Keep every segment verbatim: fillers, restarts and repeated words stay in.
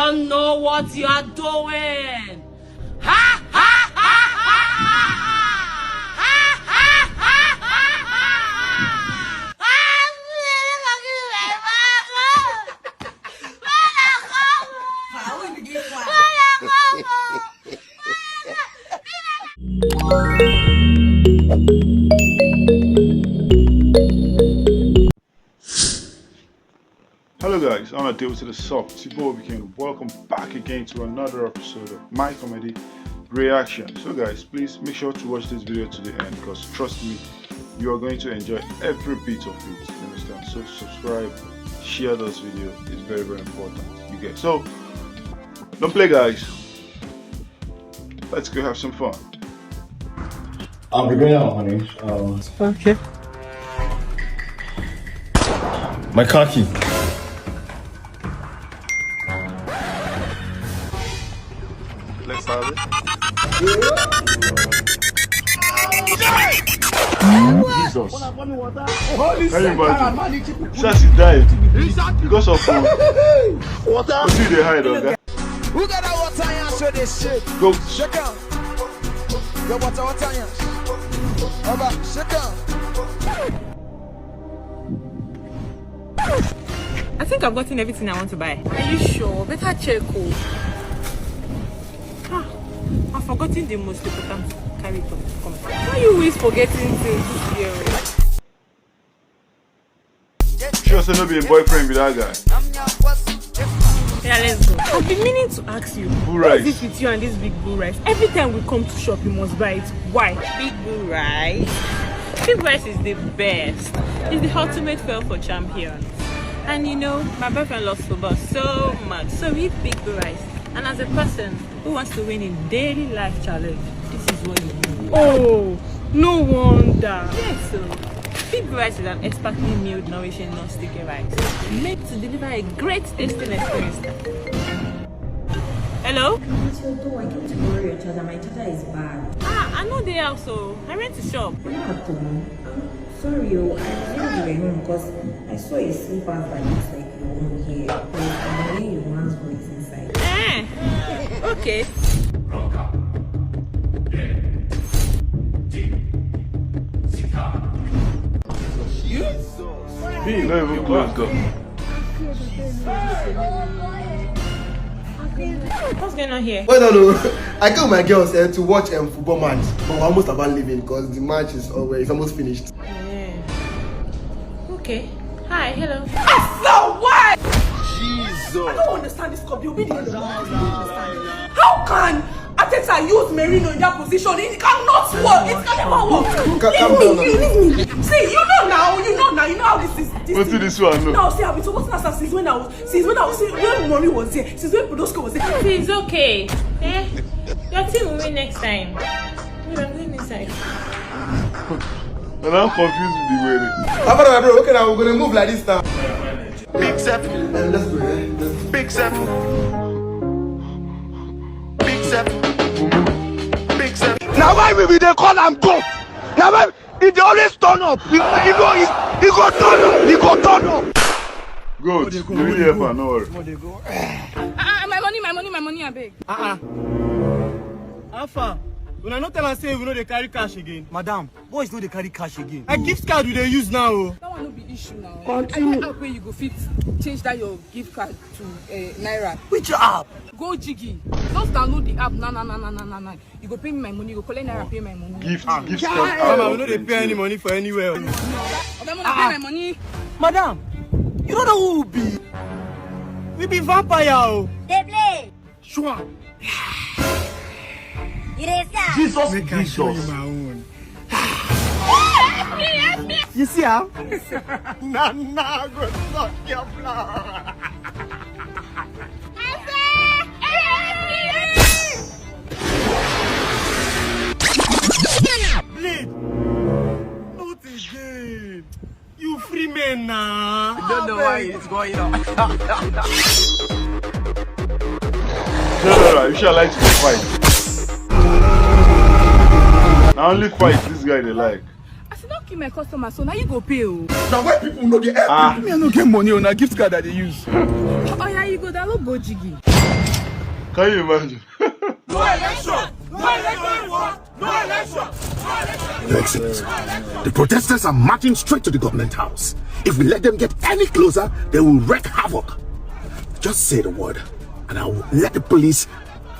Don't know what you are doing. Ha, ha, ha, ha, ha, ha. Ha, ha, ha, ha, ha, ha. Hello guys, I'm Adele to the Soft. It's your boy Weekend. Welcome back again to another episode of my comedy reaction. So guys, please make sure to watch this video to the end, because trust me, you are going to enjoy every bit of it. You understand? So subscribe, share this video. It's very, very important. You get, so don't play, guys. Let's go have some fun. I'll be going out, honey. Um, okay. My car key. Let's have it. Jesus. Can you imagine? She has to die because of food. Water. What do they hide, okay? Who got that water and show this shit? Go. Shake up. Your water, water, yeah. Over, shake up. I think I've gotten everything I want to buy. Are you sure? Better check, oh. Ah, I've forgotten the most important character. Come. Why you always forgetting things, this girl? She also no be a boyfriend with that guy. Yeah, let's go. I've been meaning to ask you, what is it with you and this big bull rice? Every time we come to shop, you must buy it. Why? Big bull rice. Big rice is the best. It's the ultimate fuel for champions. And you know, my boyfriend loves football so much. So we eat big bull rice. And as a person who wants to win in daily life challenge, this is what you do. Oh, no wonder. Yes, so Big Rice is an expertly milled, nourishing, non-sticky rice made to deliver a great tasting experience. Hello? It's your door. I came to borrow your charger. My charger is bad. Ah, I know they also. I went to shop. You're not at home. I'm sorry, oh. I assumed you were home because I saw a slippers that looks like your own here. But I'm hearing your man's voice inside. Eh, okay. He not even close door. What's going on here? Well, no, no. I told my girls eh, to watch um, football match, but we're almost about leaving because the match is over. It's almost finished. Yeah. Okay. Hi, hello. So what? Jesus. I don't understand this cop. You'll be the end of the match. I don't understand. How can Arteta use Merino in that position? It cannot work. It can never work. Leave me. Leave me. See, you know now. You know now. You know how this is. This Wetin thing this one know? Now, see, I've been supporting Arsenal since when I was, since when I was, since when Mourinho was there, since when Podolski was there. It's okay. Eh? Your team will win next time. Hold on, go inside. And I'm confused with the way. How about my bro? Okay, now we're gonna move like this now. Big seven. Eh, let's go. Eh? Let's go. Big seven. Big seven. Big seven. Now why we be dey call am goat? Now why he dey always turn up? He, he go he, he go turn up. He go turn up. Good. You really help her, no worry. Ah, ah, my money, my money, my money, abeg. Ah, ah. How far? Una no tell am say we no dey carry cash again. Madam, boys no dey carry cash again. Na gift card we dey use now o. That one no be issue now. Continue. I get app wey you go fit change that your gift card to uh, naira. Which app? Go Jiggy. Just download the app na na na na na na na. You go pay me my money, you go collect naira, pay my money. Gift, gift card. Mama, we no dey pay any money for anywhere. Oga, una pay my money. Madam, you don't know who we be. We be vampire o. Dey play. Sure. You dey sell. Jesus. Make I show you my own. You see am? Na na go suck your blood. Bleed. Not again. You free men na. I don't know why it's going on. No, no, no, you should like to fight. Na only fight this guy dey like. As you don kill my customer, so now you go pay o. Na why people no dey help people? Me, I no get money o, na gift card I dey use. Oh yeah, you go download Go Jiggy. Can you imagine? No election! No election! No election! No election! Your Excellency, the protesters are marching straight to the government house. If we let them get any closer, they will wreak havoc. Just say the word, and I will let the police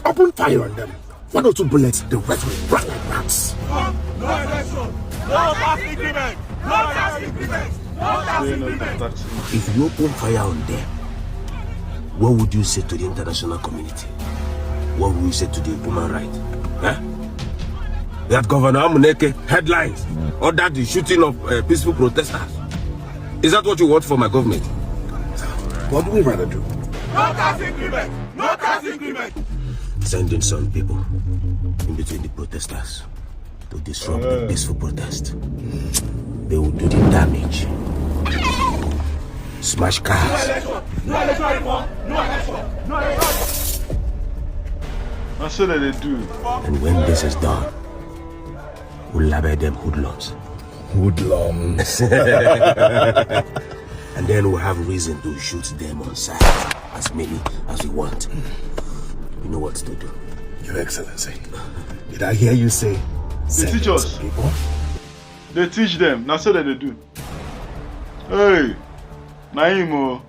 open fire on them. One or two bullets, the rest will run like rats. No election! No tax increment! No tax increment! No tax increment! If you open fire on them, what would you say to the international community? What would you say to the human rights? Eh? That Governor Amuneke headlines ordered the shooting of uh, peaceful protesters. Is that what you want for my government? What do we rather do? No tax increment! No tax increment! Send in some people in between the protesters to disrupt the peaceful protest. They will do the damage. Smash cars. I said that they do. And when this is done, we'll label them hoodlums. Hoodlums. And then we'll have reason to shoot them on sight, as many as we want. We know what to do. Your Excellency, did I hear you say they teach us? People? They teach them. Now so that they do. Hey, Naim. Oh.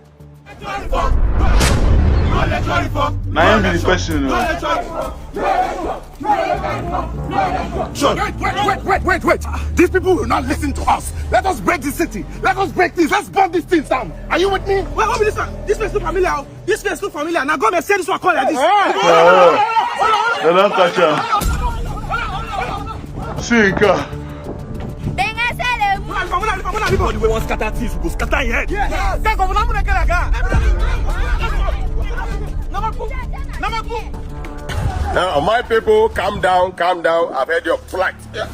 Naim be the person. Oh. Wait, wait, wait, wait, wait, wait. These people will not listen to us. Let us break the city. Let us break things. Let's burn these things down. Are you with me? Wait, wait, this one. This place look familiar. Oh. This place look familiar. Now go and say this one call like this. They don't catch him. See, Nka. Everybody wey wan scatter things, we go scatter him head. Yes. Yes. Now, my people, calm down, calm down. I've heard your plight. Yeah.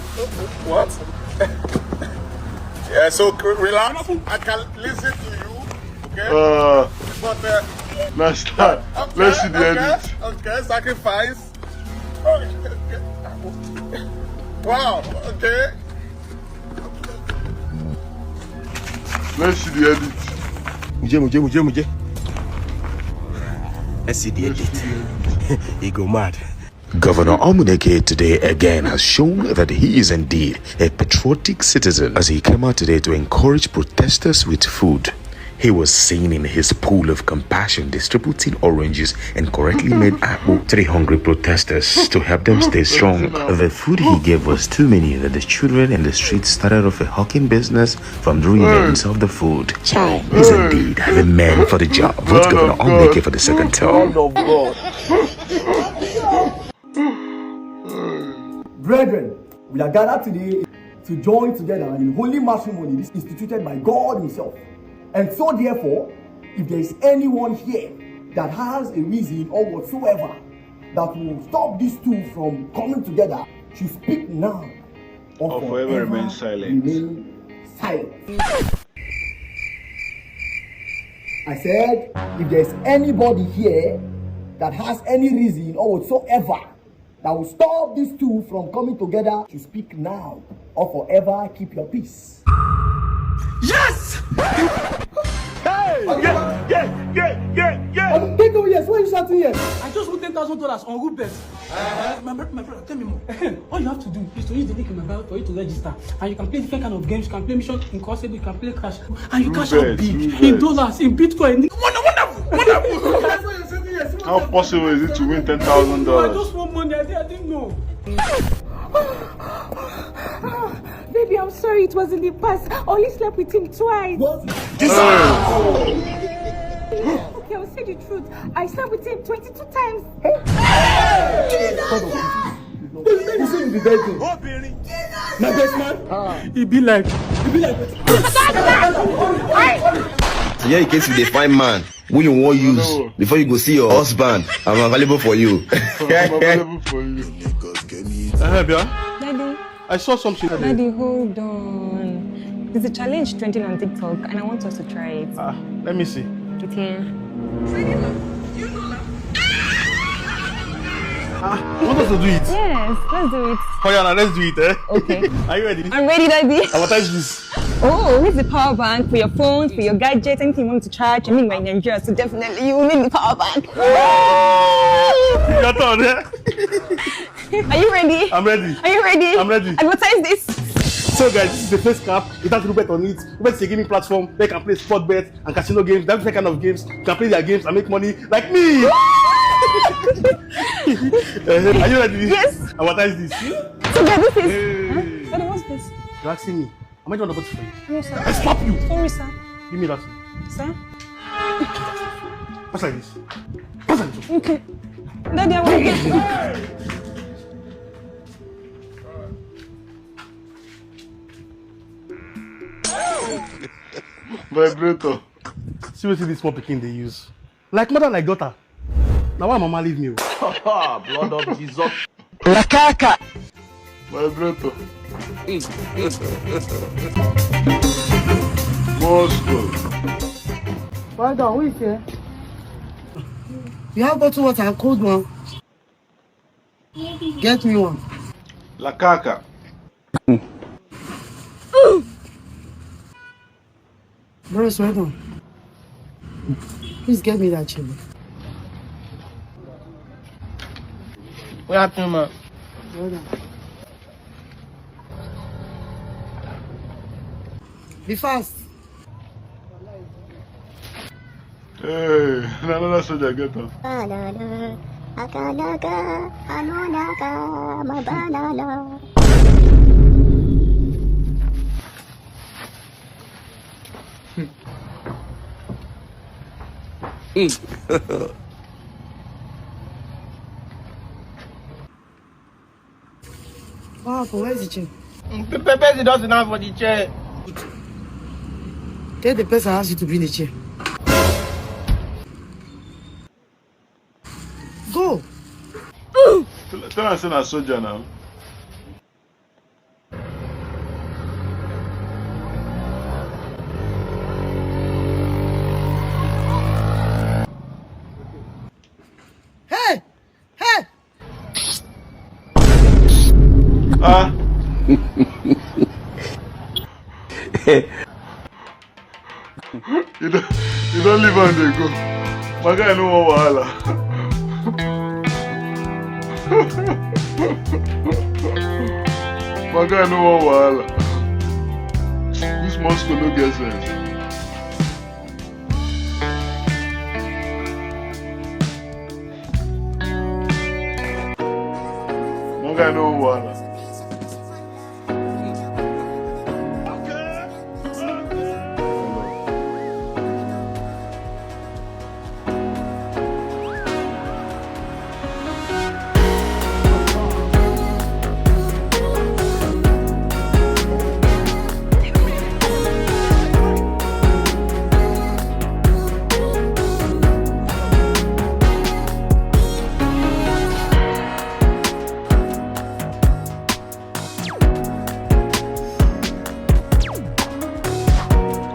What? Yeah, so relax. I can listen to you. Okay? Uh, but uh, let's start. Okay, let's see the okay, edit. Okay, sacrifice. Okay, okay. Wow, okay. Let's see the edit. Muje, muje, muje, muje. Let's see the edit. He go mad. Governor Amuneke today again has shown that he is indeed a patriotic citizen as he came out today to encourage protesters with food. He was seen in his pool of compassion distributing oranges and correctly made akpu to the hungry protesters to help them stay strong. The food he gave was too many that the children in the street started off a hawking business from the remains of the food. He's indeed the man for the job. Vote Governor Amuneke for the second term. Brethren, we are gathered today to join together in holy matrimony, this instituted by God Himself. And so, therefore, if there is anyone here that has a reason or whatsoever that will stop these two from coming together, should speak now or, or forever, forever remain silent. Remain silent. I said, if there's anybody here that has any reason or whatsoever that will stop these two from coming together, to speak now or forever keep your peace. Yes! Hey! Yeah, yeah, yeah, yeah, yeah, yeah. Take away, yes. Why are you shouting yes? I just won ten thousand dollars on Rubens. Uh-huh. My, bro- my brother, tell me more. All you have to do is to use the link in my bio for you to register. And you can play different kind of games. You can play Mission Impossible, you can play Crash. And you cash out big. In dollars, in Bitcoin. Wonder, wonderful, wonderful. How possible is it to win ten thousand dollars? I just want money. I, didn't- I didn't know. Baby, I'm sorry. It was in the past. I only slept with him twice. What? Okay, I'll say the truth. I slept with him twenty-two times. Who say you be virgin? My best man? He be like, he be like. Yeah, in case you dey find man, who you wan use before you go see your husband, I'm available for you. I'm available for you. Uh, Bia? Daddy. I saw something. Daddy, hold on. There's a challenge trending on TikTok, and I want us to try it. Ah, let me see. It's here. Ah, you want us to do it? Yes, let's do it. Oh yeah, now let's do it, eh? Okay. Are you ready? I'm ready, Daddy. Advertise this. Oh, needs the power bank for your phone, for your gadgets, anything you want to charge. I mean, we're in Nigeria, so definitely you will need the power bank. Your turn, yeah? Are you ready? I'm ready. Are you ready? I'm ready. Advertise this. So, guys, this is the first cap. It has Rubet on it. Rubet is a gaming platform where you can play sport bet and casino games, different kind of games. You can play their games and make money like me. Uh, are you ready? Yes. Advertise this. So, guys, this is. Hey. Huh? What, what's this? You're asking me. Am I doing a body for you? No, sir. I slap you. Sorry, sir. Give me that. Sir? What's like this? What's like this? Okay. Daddy, I want to get. Vibrator. See what this small pikin dey use. Like mother, like daughter. Now why mama leave me? Oh? Blood of Jesus. Lakaka. Vibrator. Moscow. Well done. Who is here? You have bottle water and cold one. Get me one. Lakaka. Bros, well done. Please get me that chair. What happened, man? Well done. Be fast. Hey, another soldier get up. Banana, akanaka, anonaka, my banana. Wow, where's the chair? The person doesn't have for the chair. Tell the person I asked you to bring the chair. Go. Tell am say na soldier now. Hey! Hey! Ah. You don't, you don't leave am dey go. My guy no want wahala. My guy no want wahala. This Moscow no get sense. My guy no want wahala.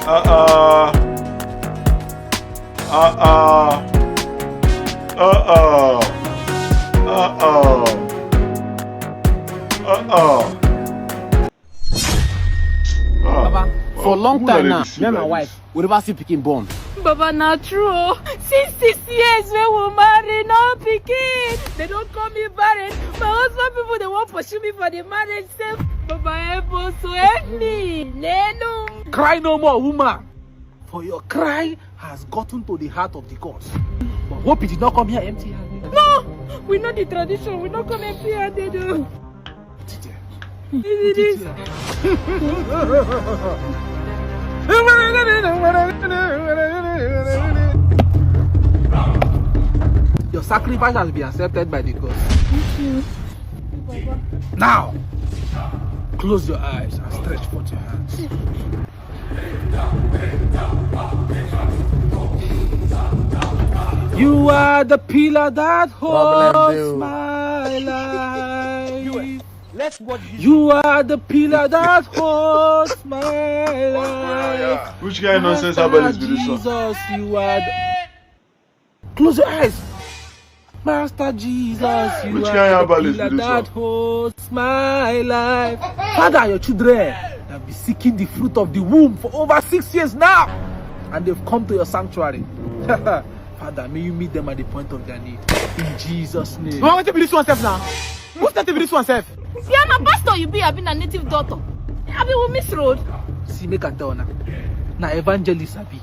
Uh-uh. Uh-uh. Uh-uh. Uh-uh. Uh-uh. Ah, Baba, for long who time na now, dey see me and my like wife, this? We never see pikin born. Baba, na true o. Since six years wey we marry, no pikin. Dem don call me barren. My husband people dey wan pursue me for the marriage sef. Baba, help us o, help me. Nenu. Cry no more, woman. For your cry has gotten to the heart of the gods. But hope you did not come here empty handed. No, we know the tradition. We no come empty handed o. It is. Your sacrifice has been accepted by the gods. Now, close your eyes and stretch forth your hands. You are the pillar that holds my life. You are the pillar that holds my life. Which kind of nonsense herbalist be this one? Jesus, you are. The... Close your eyes. Master Jesus, you Which are kind the herbalist be pillar this that one? Holds my life. Father, your children. Be seeking the fruit of the womb for over six years now, and they've come to your sanctuary. Father, may you meet them at the point of their need. In Jesus' name. Why would you be this one self now? Who's that be this one self? Yeah, na pastor you be, I be na native doctor. I be with Miss Road. See, make I tell una. Na evangelist I be.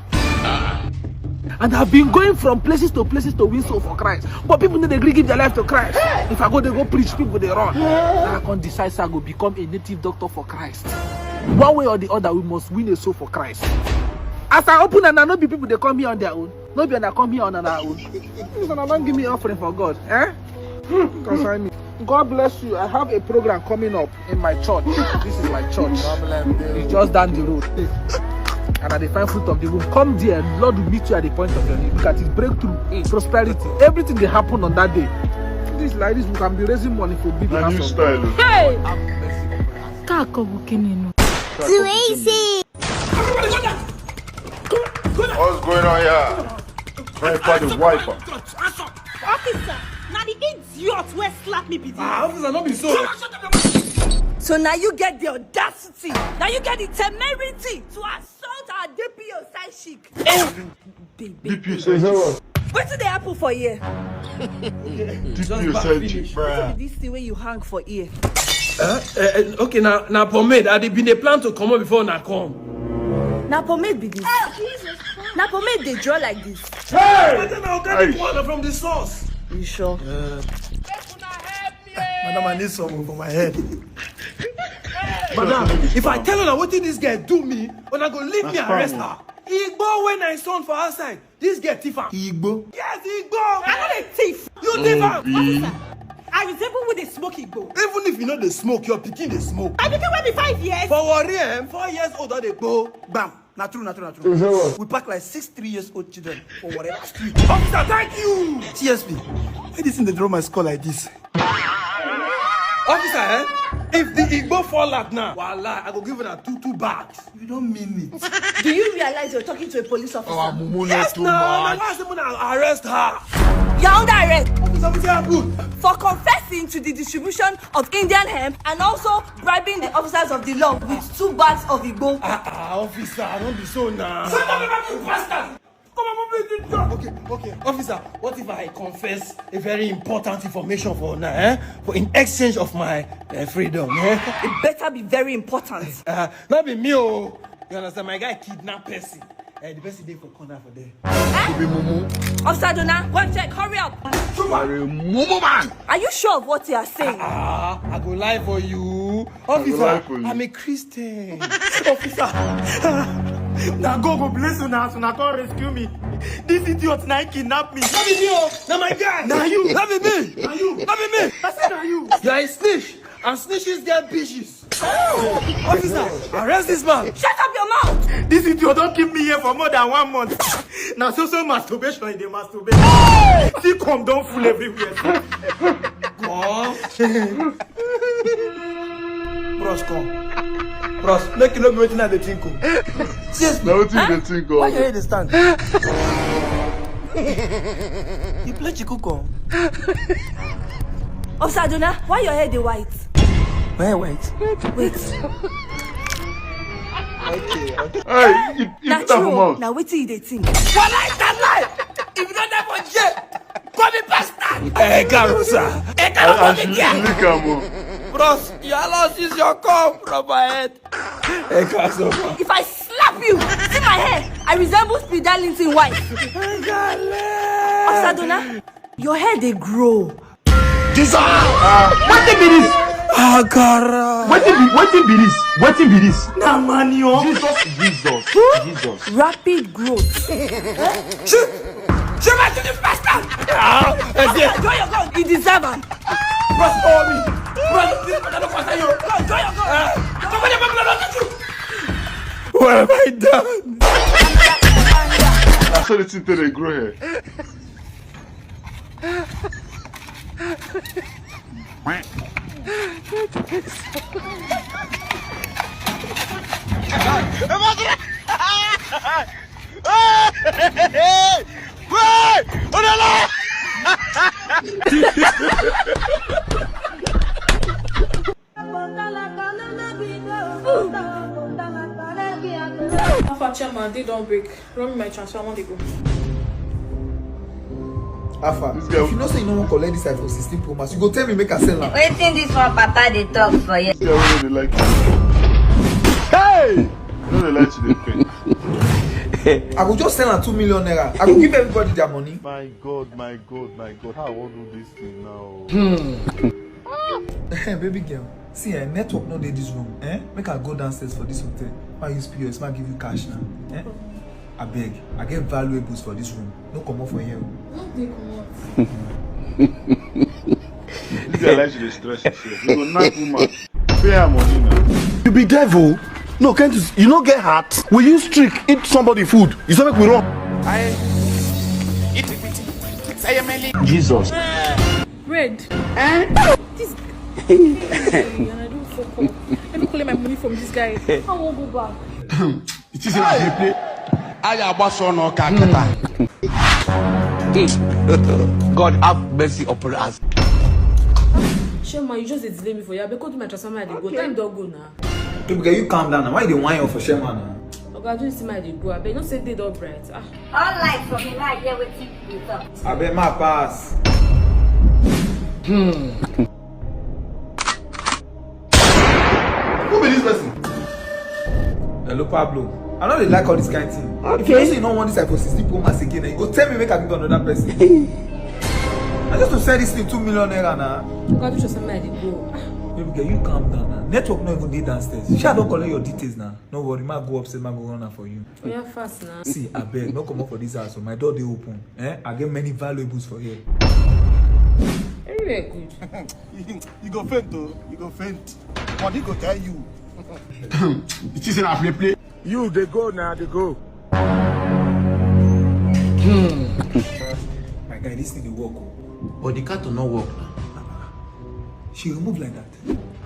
And I've been going from places to places to win soul for Christ. But people no dey gree give their life to Christ. If I go, they go preach, people they run. Now I come decide say I go become a native doctor for Christ. One way or the other, we must win a soul for Christ. As I open and I know be people they come here on their own. No be una come here on our own. This one don't give me offering for God, eh? Concern me. God bless you. I have a program coming up in my church. This is my church. It's just down the road. And I define fruit of the womb. Come there, Lord will meet you at the point of your need. Look at it, breakthrough, prosperity, everything they happen on that day. This like this, we can be raising money for big house. Hey! Ka akọ bụ gịnị nụ? What's going on here? Try to find the wiper. Officer, na the idiot wey slap me be this. Ah, officer, no be so. So now you get the audacity, now you get the temerity to assault our D P O side chick. Baby. D P O side chick. Wetin dey happen for here? D P O side chick. Wetin be this thing wey you hang for here? Uh, uh, okay, now now pomade. I dey been dey plan to come up before una come. Na pomade be this. Oh, Jesus Christ. Na pomade dey draw like this. Hey! But then I organic water from the source. You sure? Madam, I need some for my head. Madam, if I tell una wetin this girl do me, una go leave me arrest her. Igbo when I son for outside, this girl thief am. Igbo? Yes, Igbo. I no dey thief. You thief am. Officer, I resemble who dey smoke Igbo. Even if you no dey smoke, your pikin dey smoke. My pikin wey be five years. For Warri, eh, four years old don dey go. Bam. Na true, na true, na true. We pack like six three years old children for whatever street. Officer, thank you! T S P, why this thing dey draw my skull like this? Officer, eh? If the Igbo fall out now, wallah, I go give una two two bags. You don't mean it. Do you realize you're talking to a police officer? Our mumu yes, too now, much. Why someone arrest her? You're under arrest. Officer, wetin happen? For confessing to the distribution of Indian hemp and also bribing the officers of the law with two bags of Igbo. Ah, ah, officer, don't be so now. Shut up, you bastard! Come on, move this thing. Okay, okay, officer, what if I confess a very important information for now, eh? For in exchange of my uh, freedom, eh? It better be very important. Uh, not be me, oh. You understand? My guy kidnap person. Uh, the person dey for corner for there. You be mumu. Officer Dona, go and check. Hurry up. You're a mumu man. Are you sure of what you are saying? Ah, I go lie for you. Officer, I'm a Christian. Officer, na God go bless una as una come rescue me. This idiot na kidnap me. No be me o, na my guy. Na you. No be me. Na you. No be me. I say na you. You are a snitch, and snitches get bitches. Officer, arrest this man. Shut up your mouth. This idiot don keep me here for more than one month. Na so so masturbation e dey masturbate. See come don full everywhere. Come. Bros, come. Bros, make you no be wetin I dey think o. Yes, na wetin you dey think o. Why your head dey stand? You play chiku come. Officer Adona, why your head dey white? My hair white. Wait. Okay, okay. Hey, you, you Na put that for true. Mouth. Na wetin you dey think? Walai, tell lie. If you don't die for jail, call me bastard. Hey, Karusa. Hey, Karusa, I, I should lick am o. Bros, you allow use your comb rub my head. Hey, Karusa. If I slap you, see my hair. I resemble Speed Darlington wife. Officer Adona, your hair dey grow. Jesus! Ah. Wetin be this? Agara. Wetin be wetin be this? Wetin be this? Na money o. Jesus, Jesus, Jesus. Rapid growth. Shoot! Shoot my to the bastard! Ah, I see. Draw your gun. You deserve am. Bros, follow me. Bros, this matter no concern you. Go, draw your gun. Ah, come on, come on, come on. What have I done? I saw the thing till they grow here. How far, chairman? Day don break. Run me my transfer, I wan dey go. How far? This girl. If you know say you no wan collect this iPhone sixteen Pro Max, you go tell me make I sell am. Wetin this one papa dey talk for here? This girl wey no dey like you. Hey! No dey like to dey pay. I go just sell am two million naira. I go give everybody their money. My God, my God, my God. How I wan do this thing now? Baby girl, see eh, network no dey this room. Eh? Make I go downstairs for this hotel. Ma use P O S, ma give you cash now. Eh? Abeg, I get valuables for this room. No comot for here. No dey comot. This girl like she dey stress herself. You go knack woman. Pay her money now. You be devil. No, can't you, you no get heart? We use trick eat somebody food. You say make we run. I eat it. Jesus. Red. Eh? This guy. And I don't fuck up. Let me collect my money from this guy. I won't go back. It is a play. I agbasa ọnụ ka nkịta. God have mercy upon us. Shema, you just dey delay me for here. Abeg, come do my transfer, make I dey go. Time don go now. Baby girl, you calm down now. Why you dey whine for Shema now? Oga, do you see my dey go? Abeg, you know say day don bright. Ah. All light for me, make I hear wetin you dey talk. Abeg, ma pass. Who be this person? Hello, Pablo. I no dey like all this kind thing. If you know say you no want this iPhone sixteen Pro Max again, eh, you go tell me make I give another person. I just to sell this thing two million naira na. Oga, do you just make I dey go? Ah. Baby girl, you calm down now. Network no even dey downstairs. Shey I don collect your details now. No worry, ma go upstairs, ma go run am for you. Oya fast na. See, abeg, no comot for this house o. My door dey open. Eh? I get many valuables for here. Anywhere good. You go faint o. You go faint. Body go tell you. It is na play play. You dey go na, dey go. My guy, this thing dey work o. But the cat no work na. She remove like that.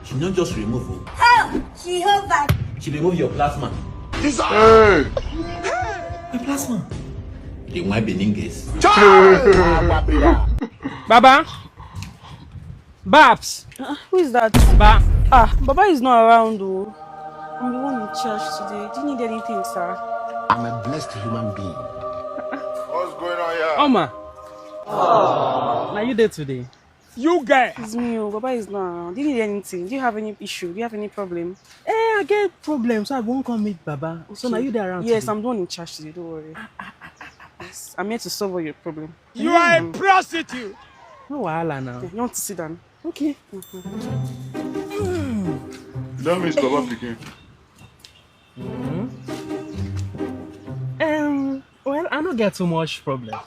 She no just remove o. Oh, Jehovah. She remove your plasma. Hey! My plasma. The one Beninges. Baba, Babs. Uh, who is that? Ba. Ah, Baba is not around though. I'm the one in charge today. Do you need anything, sir? I'm a blessed human being. What's going on here? Oma. Now you there today? You guy. It's me, oh, Baba is not around. Do you need anything? Do you have any issue? Do you have any problem? Eh, I get problem, so I won't come meet Baba. So now you there around Yes, today? I'm the one in charge today, don't worry. Yes, I'm here to solve all your problem. You are a prostitute. No wahala now. Okay, you want to sit down? Okay. You don't miss Baba pikin. Um, well, I no get too much problem.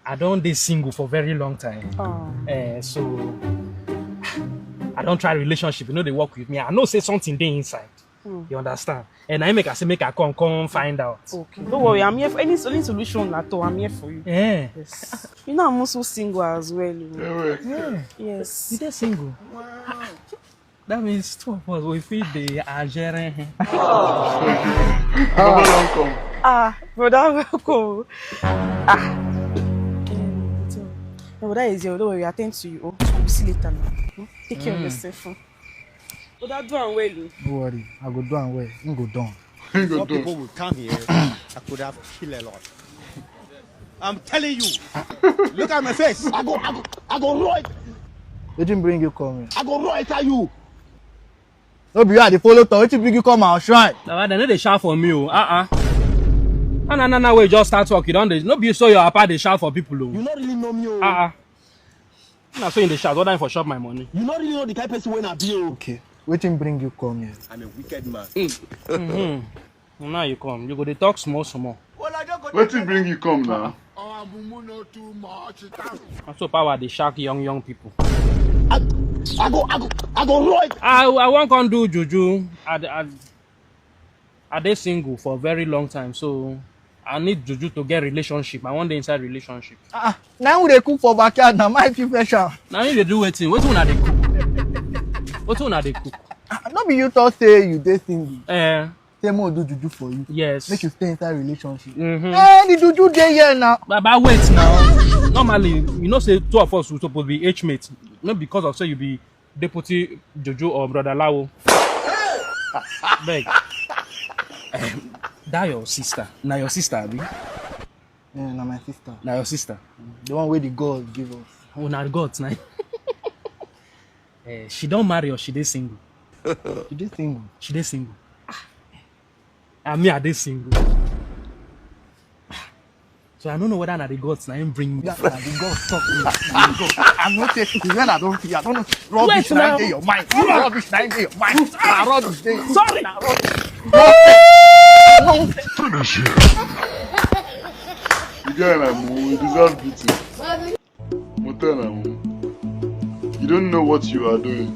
I don dey single for very long time. Eh, so I don try relationship, e no dey work with me. I know say something dey inside. You understand? And I make I say make I come, come find out. Okay. Don't worry, I'm here for any, any solution at all. I'm here for you. Eh. Yes. You know, I'm also single as well. Oh. Yeah. Yes. You dey single? That means two of us, we fit dey ajere. Baba don come. Ah, brother, welcome. Ah. No, that is your, don't worry, I attend to you. Oh, we'll see later now. Hmm? Take care of yourself. Hmm? Brother, do am well. No worry, I go do am well. Him go done. Some people will come here, I could have killed a lot. I'm telling you. Look at my face. I go, I go, I go roll it. Wetin bring you come here? I go roll it at you. No be you I dey follow talk. Wetin bring you come our shrine? Baba, dem no dey shout for me o. Uh-uh. Na, na, na, na, wey just start work, you don dey, no be so your papa dey shout for people o. You no really know me o. Uh-uh. Na so you dey shout, whether you for chop my money. You no really know the kind person wey I be o. Okay, wetin bring you come here? I'm a wicked man. Mm-hmm. Now you come, you go dey talk small small. Wetin bring you come now? Na so power dey shark young young people. I, I go, I go, I go roll it. I, I wan come do juju. I, I, I dey single for a very long time, so I need juju to get relationship. I wan dey inside relationship. Ah, ah. Na we dey cook for backyard na, my fit fresh am. Na you dey do wetin? Wetin una dey cook? Wetin una dey cook? Ah, no be you talk say you dey single. Eh. Say mo do juju for you. Yes. Make you stay inside relationship. Mm-hmm. Eh, the juju dey here now. Baba, wait now. Normally, you know say two of us we suppose be H mates. Not because of say you be deputy juju or brother Lawo. Beg. Em, That your sister? Na your sister, abi? Yeah, na my sister. Na your sister? The one wey the God give us. Oh, na God na. Eh, she don marry or she dey single? She dey single. She dey single. Ah, me, I dey single. So I no know whether na the gods na him bring me. Yeah, na the God talk me. Na the God. I no take the when I don see. I don't know. Rubbish Wait, na now. Dey your mind. Rubbish na Dey your mind. Na rubbish dey. Sorry. Na Finish him. The guy na mumu, he deserve beating. Mo tell na mumu. You don't know what you are doing.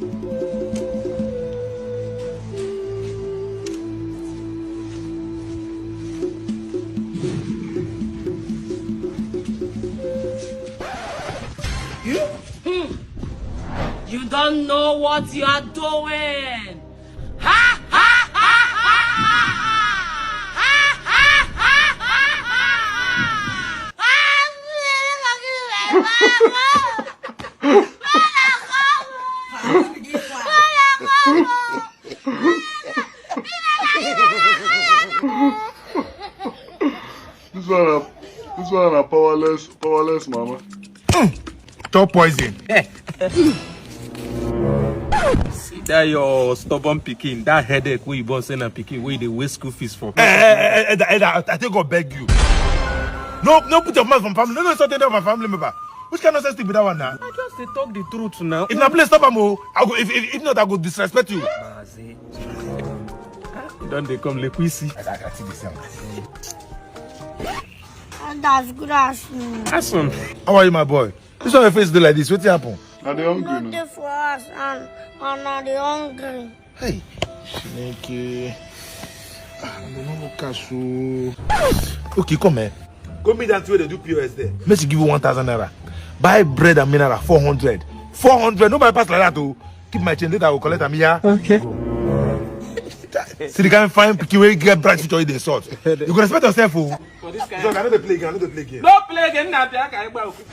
You? Hmm. You don't know what you are doing. Ha ha ha ha ha ha! Ha ha ha ha ha! This one, na, this one na powerless, powerless mama. Chop poison. See that your stubborn pikin, that headache wey you born say na pikin wey you dey waste school fees for. Eh, eh, eh, eh, eh, I, I take God beg you. No, no put your mouth for my family. No, no, something for my family member. Which kind of sense be that one now? I just dey talk the truth now. If na play, stop am o. I go, if, if, if not, I go disrespect you. You don dey come, like we see. I, I, I see the same. That's good afternoon. Awesome. How are you, my boy? This one your face dey like this. Wetin happen? Na the hungry Not now. there for us and and I dey hungry. Hey, Chineke. Ah, dem no look cash o. Okay, come here. Go meet that wey dey do P O S there. Make she give you one thousand naira. Buy bread and mineral, four hundred. Four hundred. No buy pass like that o. Keep my change, later I go collect am, yeah? Okay. See the kind fine pikin wey get bright future, you dey insult. You go respect yourself o. For this So I no dey play again, I no dey play again. No play again, na be aka egba oku.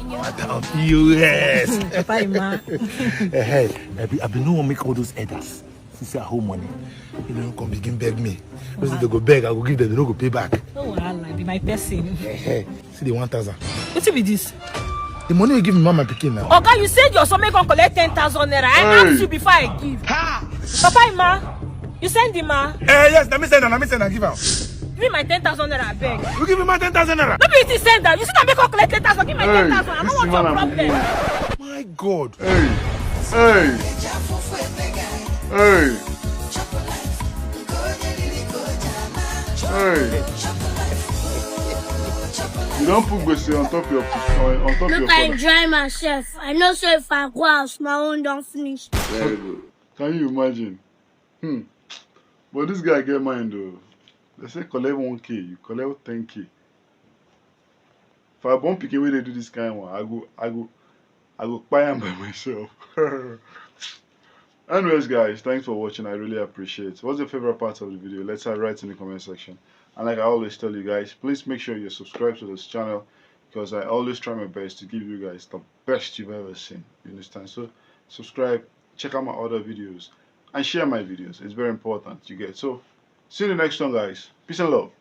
Madam P O S. Papa Emma. Hey, I be, I be no wan make all those elders see say I hold money. You know, come begin beg me. Because if they go beg, I go give them, they no go pay back. No wahala, be my person. Hey, see the one thousand. Wetin be this? The money you give me, mama pikin now. Oga, you said your son make come collect ten thousand naira. I Hey. Asked you before I give. Papa Emma, you send him ma. Eh, yes, let me send her, let me send her, give her. Give me my ten thousand naira, abeg. You give me my ten thousand naira. No be you send am. You see na make come collect ten thousand. Give my Hey, ten thousand. I no this want your man problem. Amumu. My God. Hey, hey, hey. Hey. You don put gbese on top your on, on top your Make I collar. Enjoy myself. I know say if I go house, my own don finish. Very good. Can you imagine? Hmm. But this guy get mind though. They say collect one K, you collect ten K. If I born pikin wey dey do this kind one, I go, I go, I go kpai am by myself. Anyways, guys, thanks for watching. I really appreciate it. What's your favorite part of the video? Let's write in the comment section. And like I always tell you guys, please make sure you subscribe to this channel because I always try my best to give you guys the best you've ever seen. You understand? So subscribe, check out my other videos, and share my videos. It's very important, you get. So see you in the next one, guys. Peace and love.